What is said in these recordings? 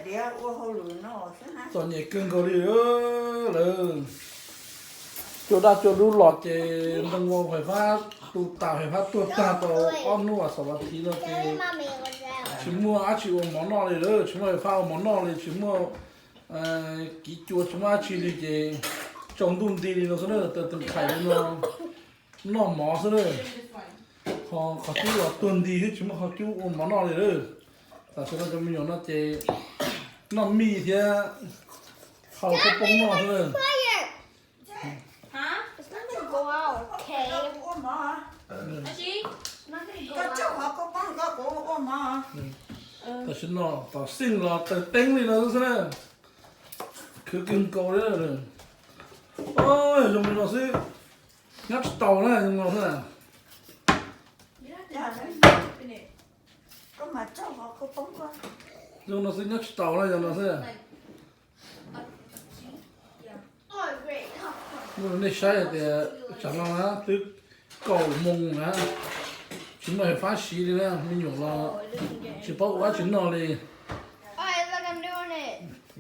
Txom nyem kawg nkaus li lawm. Cua daj cua dub los ces ntoo hais fab tu tas, hais fab tuag tag tau ob hnub, a xav vas thiv no ces tsis muaj dab tsi ua mov noj li lawm, tsis muaj hais fab ua mov noj li, tsis muaj kiv cua, tsis muaj dab tsi li ces tsaus ntuj nti li no xwb na, tawm tus khais li no noj mov xwb na. Ho qhov cub los tuag nti thiab, tsis muaj qhov cub ua mov noj li lawm. Tam sim no cov me nyuam no ces noj mij thiab hau khaub poob noj xwb na. Tam sim no tom xij los taws teeb li no xwb na. Khwv kawg nkaus li. Zoo li no xwb, nyob tsis tau na, zoo no xwb. Zoo no xwb, nyob tsis tau na, zoo no xwb. Nej saib hais tias tsam no na twb kaum moos na, tsis muaj hais fab siv li na, me nyuam los tsis paub ua dab tsi noj li.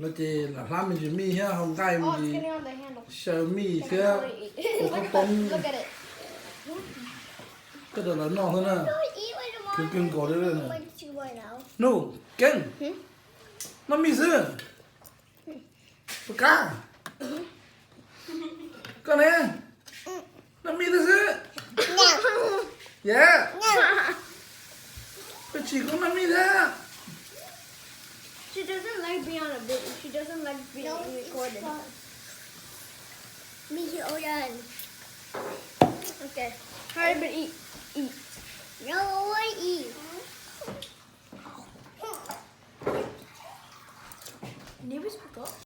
Lawv ces lam hlab me ntsis mij thiab hau nqaij me ntsis, xyaw mij thiab ua khaub poob tej rau lawv noj xwb na. Khwv kawg nkaus li. Nuj Keeb, noj mij xwb. Puas kab? Koj ne? Noj mij thiab xwb. Yam, koj tsis, kuv noj mij thiab. She doesn't like being on a video. She doesn't like being recorded. Me too, Odin. Okay. Hurry up and eat. Eat. No, I eat. Neighbors forgot.